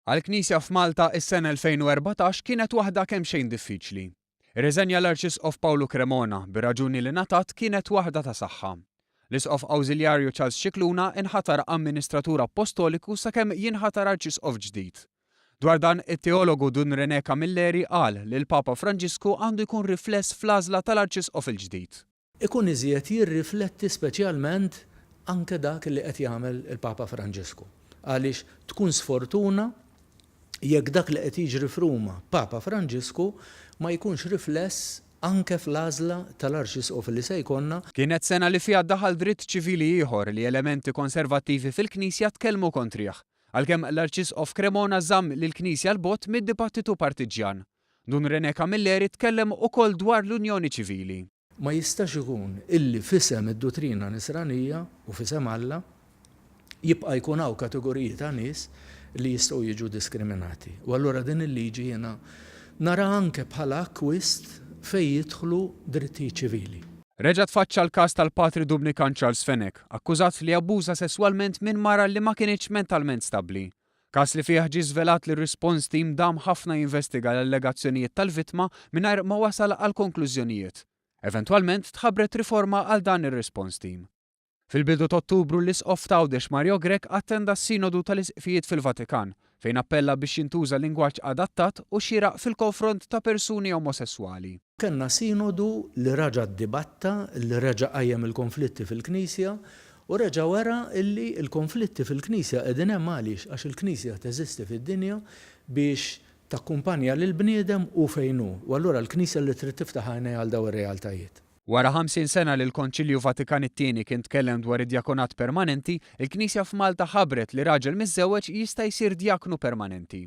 Għall-Knisja f'Malta is-sena 2014 kienet waħda kemxejn diffiċli. Irriżenja l-Arċisqof Pawlu Cremona bir-raġuni li ngħatat kienet waħda ta' saħħa. L-Isqof Awżiljarju Charles Scicluna inħatar Amministratur Appostoliku sakemm jinħatar Arċisqof ġdid. Dwar dan, it-teologu Dun René Camilleri qal li l-Papa Franġisku għandu jkun rifless fl-għażla tal-Arċisqof il-ġdid. Ikun iżjed jirrifletti speċjalment anke dak li qed jagħmel il-Papa Franġisku. Għaliex tkun sfortuna jekk dak li qed jiġri f'Ruma Papa Franġisku ma jkunx rifless anke fl-għażla tal-Arċisqof li se jkollna. Kienet sena li fiha daħal dritt ċivili ieħor li elementi konservattivi fil-Knisja tkellmu kontrih, għalkemm l-Arċisqof Cremona żamm lill-Knisja 'l bogħod mid-dibattitu partiġġjan. Dun René Camilleri tkellem ukoll dwar l-unjoni ċivili. Ma jistax ikun illi f'isem id-duttrina Nisranija u f'isem Alla jibqa' jkun hawn kategoriji ta' nies li jistgħu jiġu diskriminati. U allura din il-liġi jiena naraha anke bħala akkwist fejn jidħlu drittijiet ċivili. Reġa' tfaċċa l-każ tal-Patri Dumnikan Charles Fenech, akkużat li abbuża sesswalment minn mara li ma kinitx mentalment stabbli. Każ li fih ġie żvelat li r-Response Team dam ħafna jinvestiga l-allegazzjonijiet tal-vittma mingħajr ma wasal għal konklużjonijiet. Eventwalment tħabbret riforma għal dan ir-Response Team. Fil-bidu t'Ottubru l-Isqof t'Għawdex Mario Grech attenda s-Sinodu tal-Isqfijiet fil-Vatikan fejn appella biex jintuża lingwaġġ adattat u xieraq fil-konfront ta' persuni omosesswali. Kellna sinodu li raġa' ddibatta, li reġa' qajjem il-konflitti fil-Knisja u reġa' wera illi l-konflitti fil-Knisja qegħdin hemm għaliex? Għax il-Knisja teżisti fid-dinja biex takkumpanja lill-bniedem hu fejn hu u allura l-Knisja li trid tiftaħ għajnejha għal dawn ir-realtajiet. Wara 50 sena li l-Konċilju Vatikan it-Tieni kien tkellem dwar id-djakonat permanenti, il-Knisja f'Malta ħabbret li raġel miżżewweġ jista' jsir djaknu permanenti.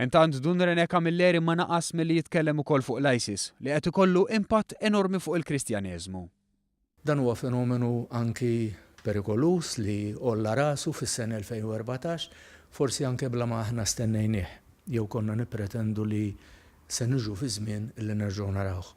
Intant Dun René Camilleri ma naqas milli jitkellem ukoll fuq l-ISIS, li qed ikollu impatt enormi fuq il-Kristjaneżmu. Dan huwa fenomenu anki perikoluż li għolla rasu fis-sena 2014, forsi anke bla ma aħna stennejnih jew konna nippretendu li se niġu fi żmien li nerġgħu narawh.